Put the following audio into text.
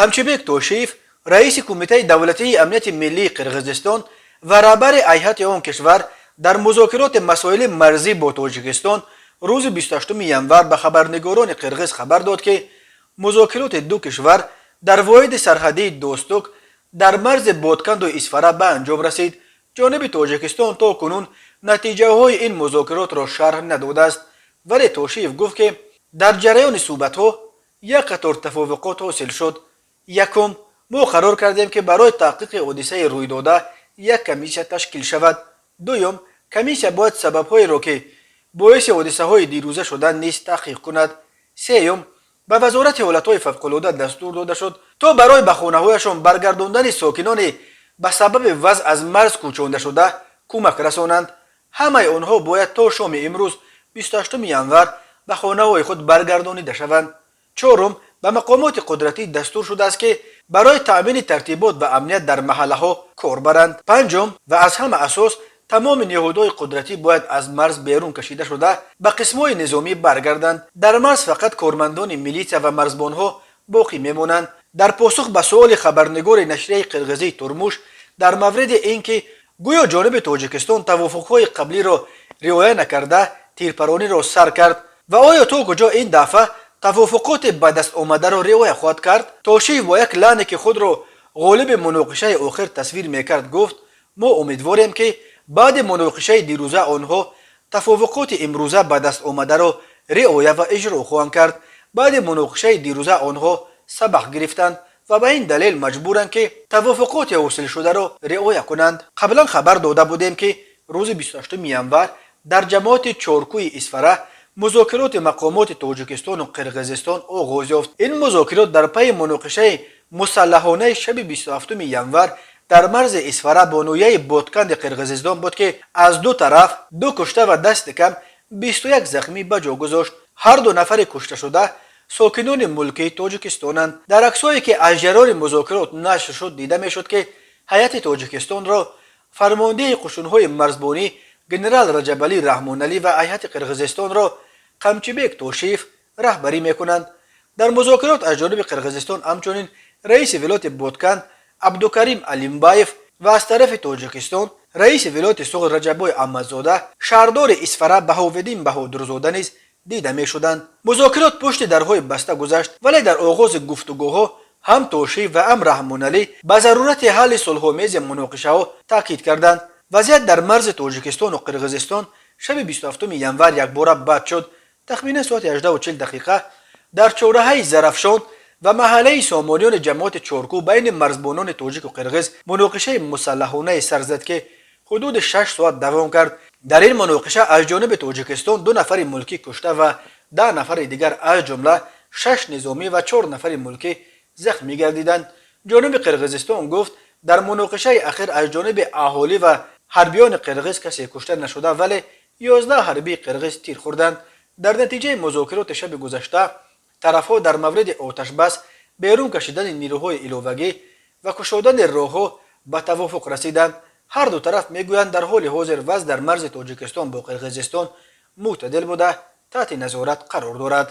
Қамчибек Тошиев, раиси Кумитаи давлатии амнияти миллии Қирғизистон ва раҳбари ҳайати он кишвар дар музокироти масоили марзӣ бо Тоҷикистон, рӯзи 28 январ ба хабарнигорони қирғиз хабар дод, ки музокироти ду кишвар дар воҳиди сарҳадии Достук дар марзи Ботканду Исфара ба анҷом расид. Ҷониби Тоҷикистон то кунун натиҷаҳои ин музокиротро шарҳ надодааст, вале Тошиев гуфт, ки дар ҷараёни суҳбатҳо як қатор тафовуқот ҳосил шуд. Якум, мо қарор кардем, ки барои таҳқиқи ҳодисаи рӯйдода як комиссия ташкил шавад. Дуюм, комиссия бояд сабабҳоеро, ки боиси ҳодисаҳои дирӯза шудан, низ таҳқиқ кунад. Сеюм, ба Вазорати ҳолатҳои фавқулода дастур дода шуд, то барои ба хонаҳояшон баргардондани сокинони ба сабаби вазъ аз марз кӯчондашуда кӯмак расонанд. Ҳамаи онҳо бояд то шоми имрӯз, 28 январ, ба хонаҳои худ баргардонида шаванд. Чорум, ба мақомоти қудратӣ дастур шудааст, ки барои таъмини тартибот ва амният дар маҳаллаҳо кор баранд. Панҷум ва аз ҳама асос, тамоми ниҳодҳои қудратӣ бояд аз марз берун кашида шуда, ба қисмҳои низомӣ баргарданд. Дар марз фақат кормандони милитсия ва марзбонҳо боқӣ мемонанд. Дар посух ба суоли хабарнигори нашрияи қирғизии «Турмуш» дар мавриди ин ки гӯё ҷониби Тоҷикистон тавофуқҳои қаблиро риоя накарда, тирпарониро сар кард ва оё то куҷо ин дафъа тавофуқоти ба даст омадаро риоя хоҳад кард, Тошиев бо як лаҳне, ки худро ғолиби муноқишаи охир тасвир мекард, гуфт: «Мо умедворем, ки баъди муноқишаи дирӯза онҳо тавофуқоти имрӯза ба даст омадаро риоя ва иҷро хоҳанд кард. Баъди муноқишаи дирӯза онҳо сабақ гирифтанд ва ба ин далел маҷбуранд, ки тавофуқоти ҳосилшударо риоя кунанд». Қаблан хабар дода будем, ки рӯзи 28 январ дар ҷамоати Чоркӯи Исфара музокироти мақомоти Тоҷикистону Қирғизистон оғоз ёфт. Ин музокирот дар пайи муноқишаи мусаллаҳонаи шаби 27 январ дар марзи Исфара бо ноҳияи Ботканди Қирғизистон буд, ки аз ду тараф ду кушта ва дасти кам 21 захмӣ ба ҷо гузошт. Ҳар ду нафари кушташуда сокинони мулкии Тоҷикистонанд. Дар аксҳое, ки аз ҷараёни музокирот нашр шуд, дида мешуд, ки ҳайати Тоҷикистонро фармондеҳи қушунҳои марзбонӣ генерал Раҷабалӣ Раҳмоналӣ ва ҳайати Қирғизистонро Қамчибек Тошиев раҳбарӣ мекунанд. Дар музокирот аз ҷониби Қирғизистон ҳамчунин раиси вилояти Ботканд Абдукарим Алимбаев ва аз тарафи Тоҷикистон раиси вилояти Суғд Раҷаббой Аҳмадзода, шаҳрдори Исфара Баҳовиддин Баҳодурзода низ дида мешуданд. Музокирот пушти дарҳои баста гузашт, вале дар оғози гуфтугӯҳо ҳам Тошиев ва ҳам Раҳмоналӣ ба зарурати ҳалли сулҳомези муноқишаҳо таъкид карданд. Вазъият дар марзи Тоҷикистону Қирғизистон шаби 27 январ якбора бад шуд. Тахминан соати 18:40 дақиқа дар чораҳаи Зарафшон ва маҳаллаи Сомониёни ҷамоати Чоркӯ байни марзбонони тоҷику қирғиз муноқишаи мусаллаҳонае сар зад, ки ҳудуди 6 соат давом кард. Дар ин муноқиша аз ҷониби Тоҷикистон ду нафари мулкӣ кушта ва 10 нафари дигар, аз ҷумла шаш низомӣ ва чор нафари мулкӣ, захмӣ гардиданд. Ҷониби Қирғизистон гуфт, дар муноқишаи ахир аз ҷониби аҳолӣ ва ҳарбиёни қирғиз касе кушта нашуда, вале 11 ҳарбии қирғиз тир хӯрданд. Дар натиҷаи музокироти шаби гузашта тарафҳо дар мавриди оташбас, берун кашидани нирӯҳои иловагӣ ва кушодани роҳҳо ба тавофуқ расиданд. Ҳар ду тараф мегӯянд, дар ҳоли ҳозир вазъ дар марзи Тоҷикистон бо Қирғизистон мӯътадил буда, таҳти назорат қарор дорад.